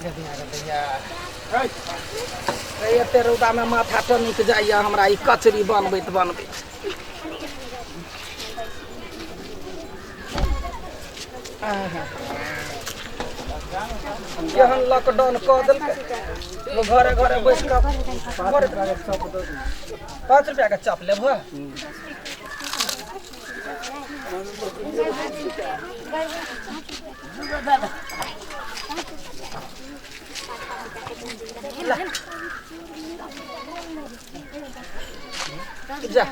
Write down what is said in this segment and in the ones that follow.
दैया रे, एते रौदामे माथा टनकि जाइए हमरा ई कचरी बनबैत बनबैत। केहन लॉकडाउन कऽ देलकै, लोक घरे घरे बैस कऽ करैत रहै। 5 रुपैआके चप लेबह? जा।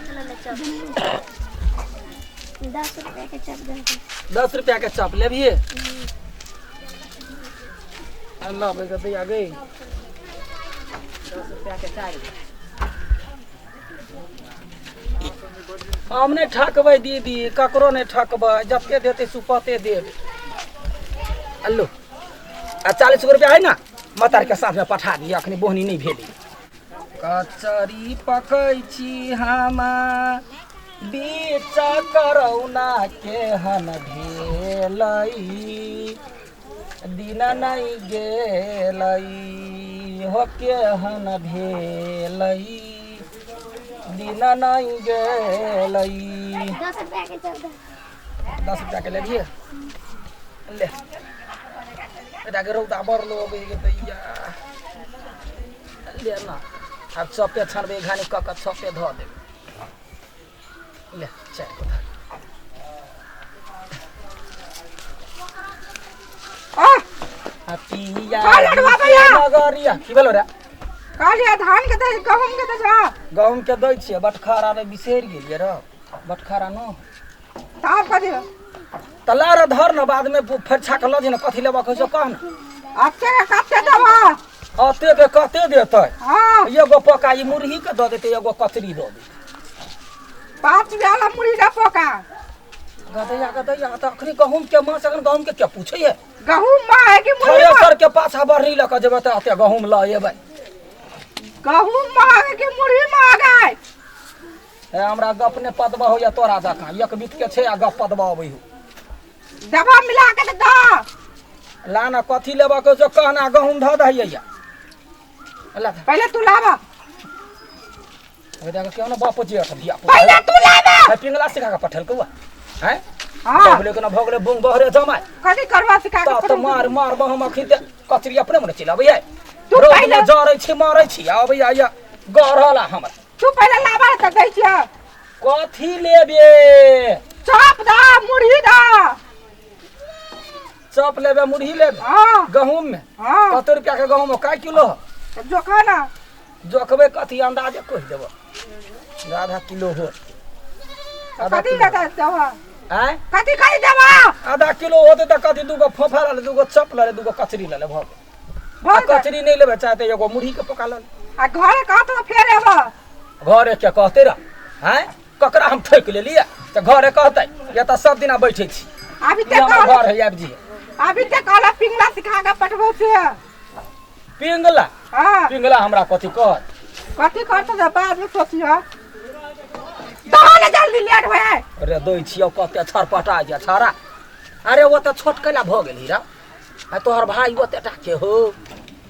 10 रुपया के चप दे। 10 रुपया के चप लेबिए? अल्लाह बेगा दैया गई। 10 रुपया के चाही। हम नहि ठकबै दीदी, ककरो नहि ठकबै। जते देतै सुपते देब। अल्लू आ 40 रुपया है ना, मतार के साथ में पठा दिअ, अखनी बोहनी नहि भेली। कचरी पकै छी हम बीच करौना, केहन भेलै दिन नहि गेलै हो, केहन भेलै दिन नहि गेलै। 10 रुपया के चप दे। 10 रुपया के लेलिए? ले। बेटा के रौदा बड़ लोग दैया। ले ना, आब चपे छानबै, घानी कऽ कऽ चपे धऽ देबै। ले, चारि गो धर। आ पिया का लड़वा भैया? नगरिया की भेलो रे? कहलियै धान के दै, गहूम के दै छह। गहूम के दै छियै, बटखारा रे, बिसरि गेलियै रे बटखारा नो। तब कथी? तऽ ला रे, धर ने, बादमे फेर छाक लऽ जे ने। कथी लेबऽ के छौ, कह ने। अते के कते देबह? अते के कते देतै? हाँ। एगो पका ई मुरही के दऽ देतै, एगो कचरी दऽ देतै। 5 रुपया वाला मुरही दे पोका। गदैया गदैया, तऽ अखनी गहूम के मास, अखन गहूम के क्या पूछैए? गहूम माँ है कि मुरही माँ? थ्रेसर के पाछा बढ़नी लऽ कऽ जेबै तऽ अते गहूम लऽ एबै। गहूम माँ है कि मुरही माँ गए? हे, हमरा गप ने पदबा होइए तोरा जकाँ, एक बीत के छै आ गप पदबा अबै हो। दबा मिला के तऽ दऽ। ला ना, कथी लेबऽ के छौ कहना, गहूम धऽ दही। ला। पहिले तू लाबा। अरे देखो, क्यों ना बाप जेठ धिया पुता। पहिले तू लाबा। है, पिंगला सिखा के पठेलकौ हैं? हाँ। बोले के ना, भऽ गेलै बुंग बहरे जमाय। कथी करवा सिखा के? तऽ मार मार हम अखन ते कचरी अपने मने चलि अबैये। तू रौद मे पहिले जरै छी, मरै छी, अबैया या गढ़ल आ हमरा। तू पहिले लाबा तऽ दै छियै। कथी लेबे? चॉप दा, मुरही दा। चॉप लेबे, मुरही लेबे? हाँ। गहूम में? हाँ। कते रुपया के गहूम हो, काय किलो हो? जोखा ना। जोखबै कथी, अंदाजे कहि देबो, आधा किलो हो। आधा कथी किलो। देता देबा? आँय? कथी कथी देबा? आधा किलो होतै तऽ कथी, दूगो फोफा लऽ ले, दूगो चप लऽ ले, दूगो कचरी लऽ ले, भऽ गेल। आ भऽ गेल। कचरी नहि लेबै चाहे तऽ एगो मुरही के पका लऽ ले। आ घरे कहतो फेर एबा। घरे के कहते रह? आँय, ककरा हम ठोकि लेलियै तऽ घरे कहतै? या तऽ सब दिना बैठे छी। अभी ई ते हमर कहला घर है, आबि जी। अभी ते कहला पिंगला सिखा के पठबो से। पिंगला? हाँ। पिंगला हमरा कथी कहत? कथी करतो तऽ बाद में सोचियो, दहो ने जल्दी, लेट होए। अरे दै छियौ, कते छरपटा जा छाड़ा। अरे ओ तऽ छोट कैला भऽ गेल हीरा, आ तोहर भाई ओते टा के हो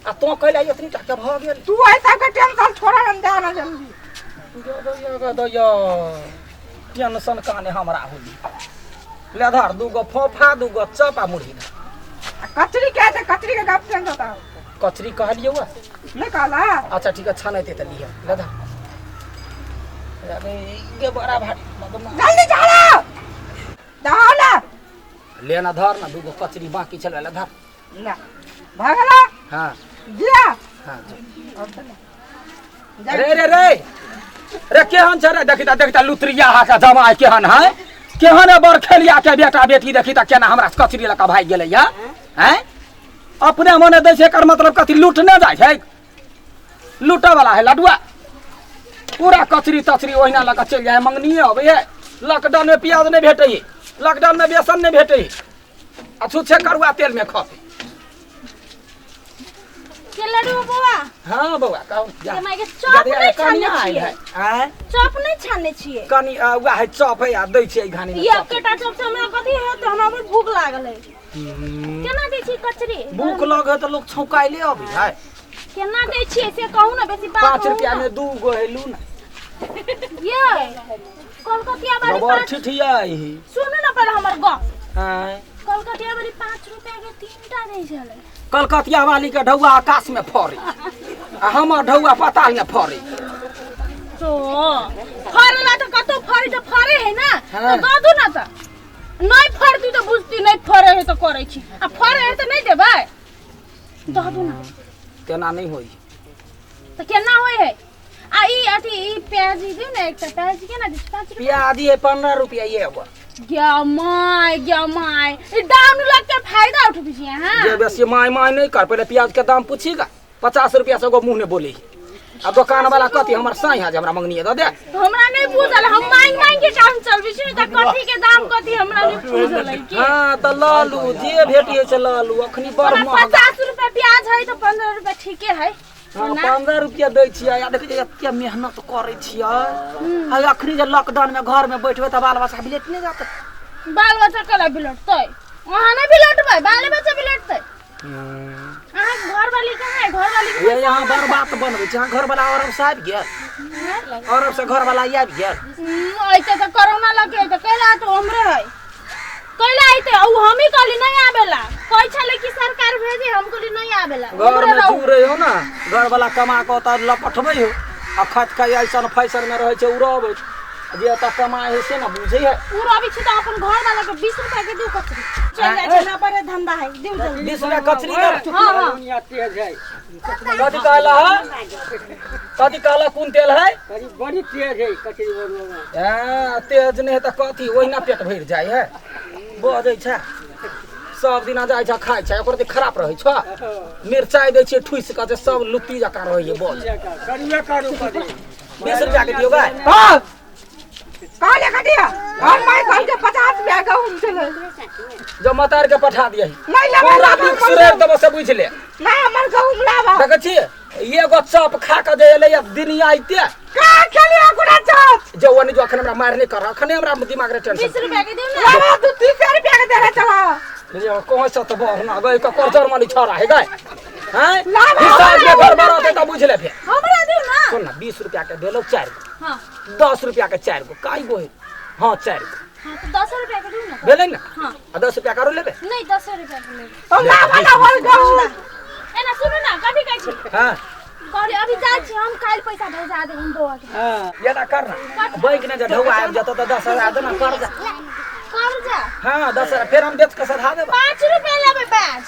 आ तों कैला एतनी टा के भऽ गेल? तू ऐसा के टेंशन छोड़ा न, दे ना जल्दी। दैया दैया, टेंशन काने हमरा होली। ले धर, दूगो फोफा, दूगो चप आ मुरही धर। आ कचरी के छै? कचरी के गप टेंशन होता। कचरी कहलियौ आ? नहीं कहला। अच्छा ठीक है, छनैते तऽ लिअ। ले धर। अरे गे, बड़ा भारी बदमाश। जल्दी चलो, दहो ना। ले ना, धर ना, दूगो कचरी बाकी छलै, ले धर। ना भगला। हाँ। दिया। हाँ, जो। जा। रे रे रे रे, केहन छै रे? देखी तऽ, देखी तऽ, लुतरिया हा के जमाय केहन है, केहन है बड़ खेलिया के बेटा बेटी। देखी तऽ केना हमरा कचरी लऽ कऽ भागि गेलै या। हैं, अपने मने दै छै, एकर मतलब कथी? लूटने जाइ छै, लूटऽ वाला है लडुआ। पूरा कचरी तचरी ओहिना लऽ कऽ चलि जाइ है। मंगनिए अबै है। लॉकडाउन में प्याज नहि भेटै है, लॉकडाउन में बेसन नहि भेटै है, आ छुच्छे करुआ तेल में खपे। के लड्डू बौआ? हाँ बौआ, कहू जा। के माय के, चॉप यदि नहि कनिया छानै आयल छियै? है आँय? चॉप नहि छानै छियै? कनि उएह है, चॉप है आ दै छियै घानी में। ई चॉप। एकेटा चॉप से हमरा कथी हेतै? हमरा बड़ भूख लागल है। केना दै छी कचरी? भूख लग है तऽ लोग छौकाइले अबै है। केना दै छियै से कहू ने, बेसी बात 5 कहू रुपया ने। में 2 गो है, लू ना। ये कलकतिया वाली बड़ 5 ठिठिया है। सुनू ने पहिले हमर गप। आँय। कलकतिया वाली 5 रुपया के 3टा दै छलै। कलकतिया वाली के ढौआ आकाश में फरे आ हमर ढौआ पताल में फरे। तो फरेला तऽ कतौ फरे तऽ फरे है ना। हाँ। तऽ दऽ दू ना। तऽ नहि फरती तऽ बुझती नहि फरे है तऽ करै छी, आ फरे है तऽ नहि देबै, दऽ दू ना। तेना नहि होइ। तऽ केना होइ है? आ ई अथी ई प्याज दियौ ने एकटा प्याज। केना दै छी? 5 रुपया। प्याजी है 15 रुपया एगो। गे my, गे my, ई दाम लग के फायदा उठबै छी अहाँ। जे बेसी my my नहीं कर, पहले प्याज के दाम पूछीगा। 50 रुपया से एगो मुँह नहीं बोली। आ दुकान वाला कथी हमर साई है जे हमरा मंगनी दऽ दे। हमरा नहीं बुझल, हम मांग मांग के काम चलबै छी, तऽ कथी के दाम कथी हमरा नहीं बुझल है की। हाँ तऽ लऽ लू, जे भेटिए से लऽ लू। अखनी बड़ ओना महग। 50 रुपया प्याज है तऽ 15 रुपया ठीके है। हाँ, ओना 15 रुपया दै छियै। आ देखै छियै एते मेहनत करै छियै। आ अखनी जे लॉकडाउन में घर में बैठबै तऽ बाल बच्चा बिलेट नहि जातै? बाल बच्चा कला बिलटतै? अहाँ नहि बिलटबै, बाले बच्चा बिलटतै? अहाँ घर वाली कहाँ है? घर वाली के ये यहाँ बड़ बात बनबै छै। यहाँ घर वाला अरब से आबि गेल, अरब से घर वाला आबि गेल। अइते तऽ कोरोना लगे तऽ कैला तऽ हमरे है, कैला अइते? उ हमही कहली नहीं आबेला। कहै छलै कि सरकार भेजे, हम कहली नहीं आबेला। घर हमरे में रहू। चूरे हो ना, घर वाला कमा कऽ तऽ लपटबै हो आ खत खाइ ऐसन फैशन में रहै छै। उड़बै जे एतऽ कमाइ है से ने बुझै है। उ रवि छी तऽ अपन घर वाला के 20 रुपया के दियौ कचरी। चल जाइ छै हमरा, बड़े धंधा है, दियौ जल्दी। 20 रुपया कचरी दे। हाँ हाँ। तेज है। कथी कहला है? कथी कहला? कोन तेल है? करी बड़ी तेज है कचरी बनबै में। तेज नहि है तऽ कथी, ओहिना पेट भरि जाइ है। बजै छै सब दिना जाइ छै खाइ छै, ओकर खराब रहै छै। मिरचाइ दै छियै ठुसि कऽ जे सब लुत्ती जकाँ रहै है। बज। करुए करू करी। 20 रुपया के दियौ गाय। हाँ, कहाँ लेकर दिया? और मैं कल के 50 रुपया गहूम चले। जो मतार के पठा दियही। नहीं लेबै। पूरा लाबा बिक हमर सुरेर गहूम। देबो से बुझि ले। नहीं, हमर गहूम लाबा। देखै छियै एगो चप खा कऽ जे एलै दुनिया अइते। का खेलियो गुड़ा चप? जो ओनी जो अखन हमरा मारि नहि कर, अखने हमरा दिमाग रे टेंशन। 20 रुपया के दियौ ने। लाबा, तू 30 रुपया के देने चला। कहाँ से तऽ बहना गई ककर जर्मनी छौड़ा है गए हैं। लाबा, हिसाब में हमरा गड़बड़ होतै तऽ बुझि ले फेर। हमरा दियौ ना। सुन ना, 20 रुपया के देलौ 4 गो। हाँ। 10 रुपया के 4 गो काई गो है? हाँ, 4 गो। हाँ तऽ 10 रुपया के दियौ ना। भेलै ने? हाँ। आ 10 रुपया करो लेबै? नहीं, 10 रुपया के लेबै। तो लाबा ना हमर गहूम। एना सुनू ना, कथी कहै छी? हाँ। कहली अभी जाइ छी हम, काल्हि पैसा भेजा देब हम बौआ के। हाँ। एना कर ना, बैंक ने जे ढौआ आबि जेतौ तऽ 10,000 देना कर्जा। कर्जा? हाँ, 10,000 फेर हम बेच कऽ सधा देब। 5 रुपया लेबै ब्याज।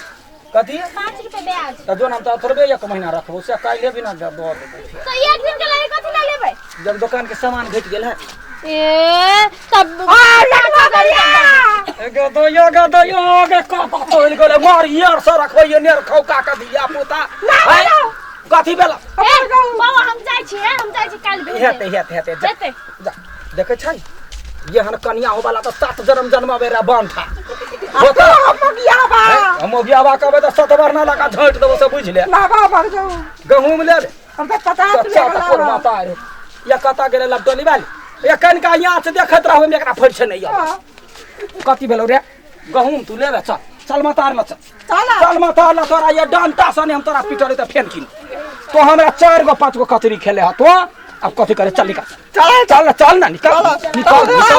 कथी? 5 रुपया ब्याज। तऽ जो हम तऽ थोड़बे 1 महीना रखबो से काल्हि भी ना दऽ देबो फेर। तऽ एक दिन के लागि कथी ला लेबै? जब दुकान के सामान घटि गेल है। ए तब आ लटवा बढ़िया। एगो दो गो दो गे कत चलि गेलै मार यार से रखबै नेर खौका के धिया पुता। लाबा हैं? कथी भेल? ए बौआ, हम जाइ छी, हम जाइ छी, काल्हि भेज हेतै देब। हेतै हेतै, जा। हेतै। जा, देखै छै एहन कनिया होबला तऽ 7 जन्म जन्माबै रे बंठा होतौ। हम गियाबा। हम बियाबा कहबै तऽ 7 बार ना लगा झोंटि देबो से बुझि ले। लाबा हमर गहूम। गहूम लेबै? हम तऽ 50 तऽ रुपया चल के तऽ कोन लाबा। माता रे या कतऽ गेलै लपटोली वाली? या कनिका यहाँ से देखैत रहबै, एकरा फड़ि छै नहि अबै। हाँ। कथी भेलौ रे? गहूम तू लेबे? चल चल माता ल, चल। चल। चल माता ल, तोरा ये डंटा सने हम तोरा पिटले तऽ फेन किन तो हमरा 4 गो 5 गो कचरी खेले ह तो। अब कथी करे? चल निकल, चल। चल चल ना, निकल निकल निकल।